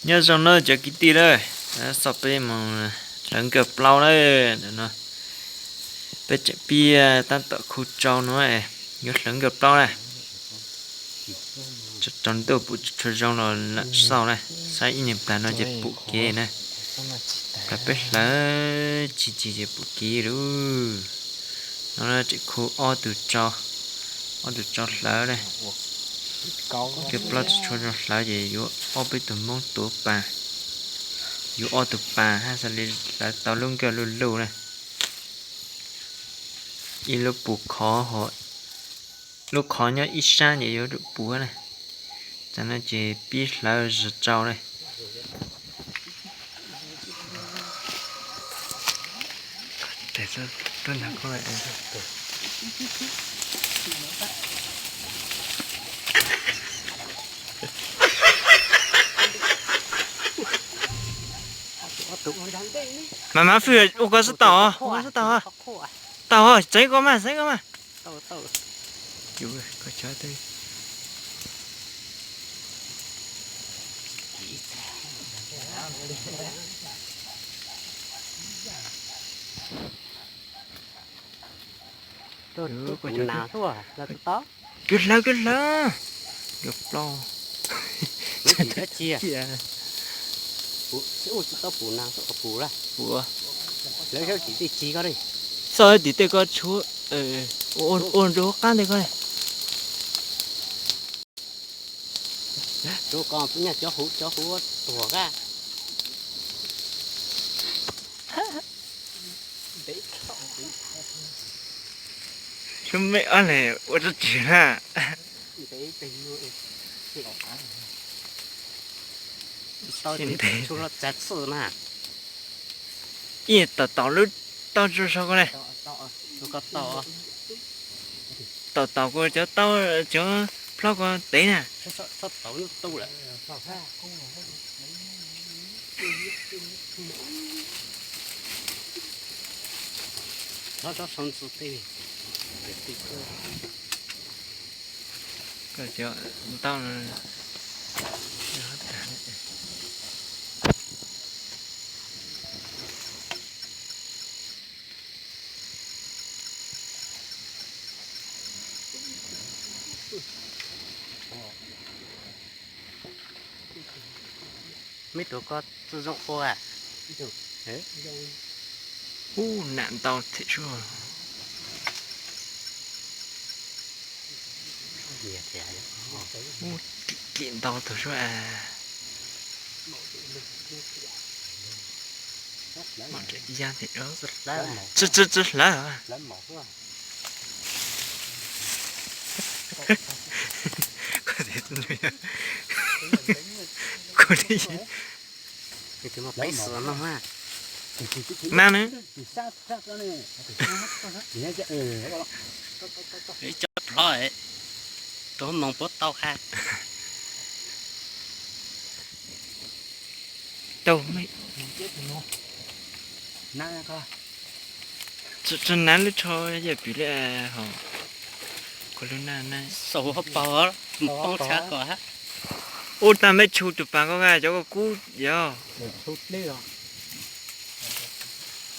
Nyob zoo na cov kwv tij na, xauj peb mus hlawv nkawj plaub na. Ntawm no peb tseem pib tab tom khu tsau no, yuav hlawv nkawj plaub na. Tsaus ntuj pum tsis tshua zoo los lam xauj na, saib ib nyuag plag no ces pum kev na. Plag peb hlawv tsis tsis ces pum kev lauj. No tseem khu ob tug tsau, ob tug tsau hlawv na. Nkawj plaub tsis tshua zoo hlawv ces yuav ob peb tug Hmoob tuav pas, yuav ob tug pas hab xav li hlawv tau lub nkawj luj luj na. Ib lub pus khov, lub khov nyob ib sab ces yuav pus na. Tam no ces pib hlawv zog tsau na. Mas mas fwj ua ko xwb tau, ua ko xwb tau. Tau, txeev ko mas, txeev ko mas. Kwv hlawv, kwv hlawv. Nkawj plaub. Xauj tim tej ko tshuav, ua nrug qab ntawm ko. Cov huv, cov huv tuag kab. Sub mej ob leeg ua dab tsi na? Ib tom tom lub taub tsuj sau ko ne. Tom tom kuv cov taub, cov plhob ko tev na. Koj cov ntau. Mej tuav ko tsi zoo ua. Ub, nam ntau thiab suab. Ub, kim ntau tag suab. Mam ya thiab, tsi tsi hlawv. Kuv li, kuv li. Nab ne. Cov plhob, tus moos puab tau qha. Tau me. Tsi nab lub tsho yam pim li hos. Kuv lub nab na. Saum hauv paus, poob tshab kom hab. Ub, tag mej tshu tus pas ko, cov ko kub yog.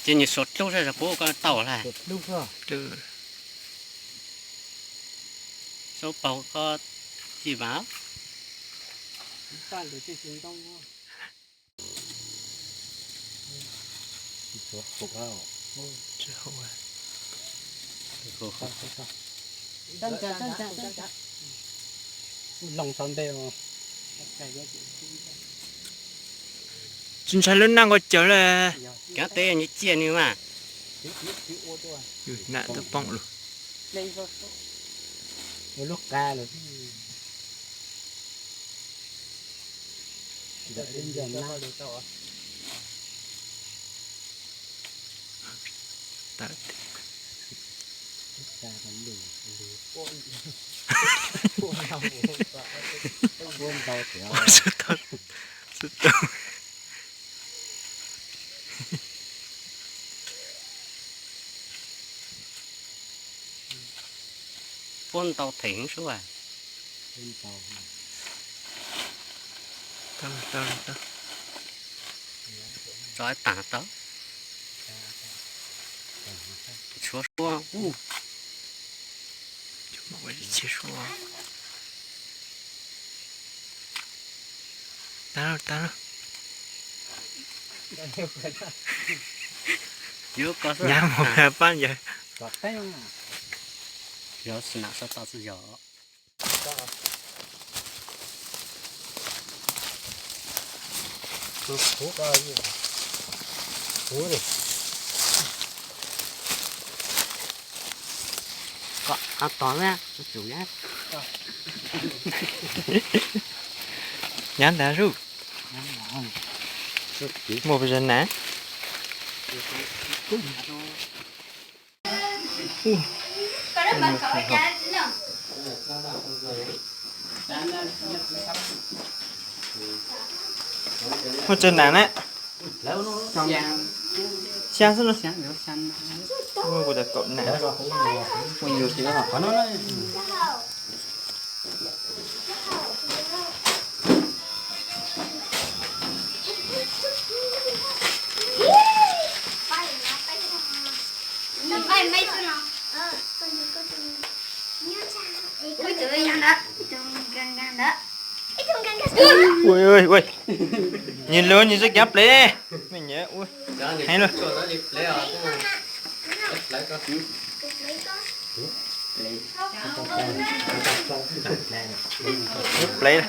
Ces nws suav dlub sab, puab ko tau lawm. Saum paus ko tsis mas. Tsis ntshai lub nab nqaij caws lawm. Kav teb nws ciaj nws mas. Nam twb poob lawm. Lub qa lawm. Puab ntau theem sub as. Tau, tau, tau. Tau ib taag tau. Tshuav sua ub. Tag lawm, tag lawm. Nyab mus pab yawg. Yog xwb nam sab toj xwb yog. Kom qab tog na, tsum na. Nyab ntag sub. Muaj pes tsawg na? Muaj tsawg nas na? Xya xwb no. Kuv tau kaum nas. Ui, ui, ui. Nws lub nws txoj kev plev. Heev lawm. Lub plev.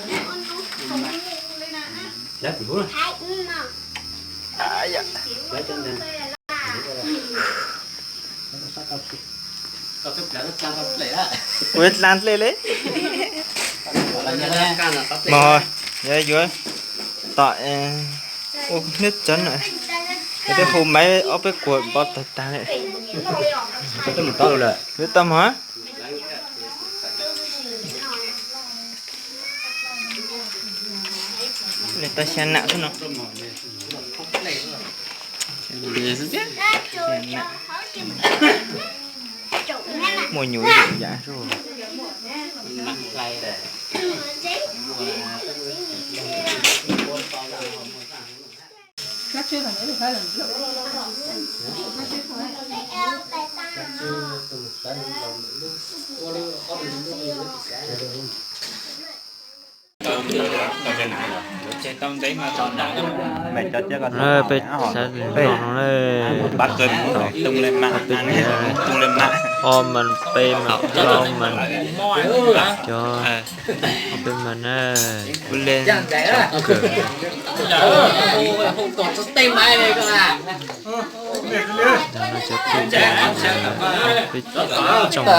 Kuv dlaa dlej li. Mog, yog yuav tom ua hnub txoov na, yog twb hu maiv ob peb kuam npov tawg tag li. Twb tau mog. Li tau xya nam xwb no. Muaj nyuj ib yam. Peb saib no, ob mas, peb mas, plaub mas, cov, peb mas na, kuv le kawm. Cov peb tsoom na,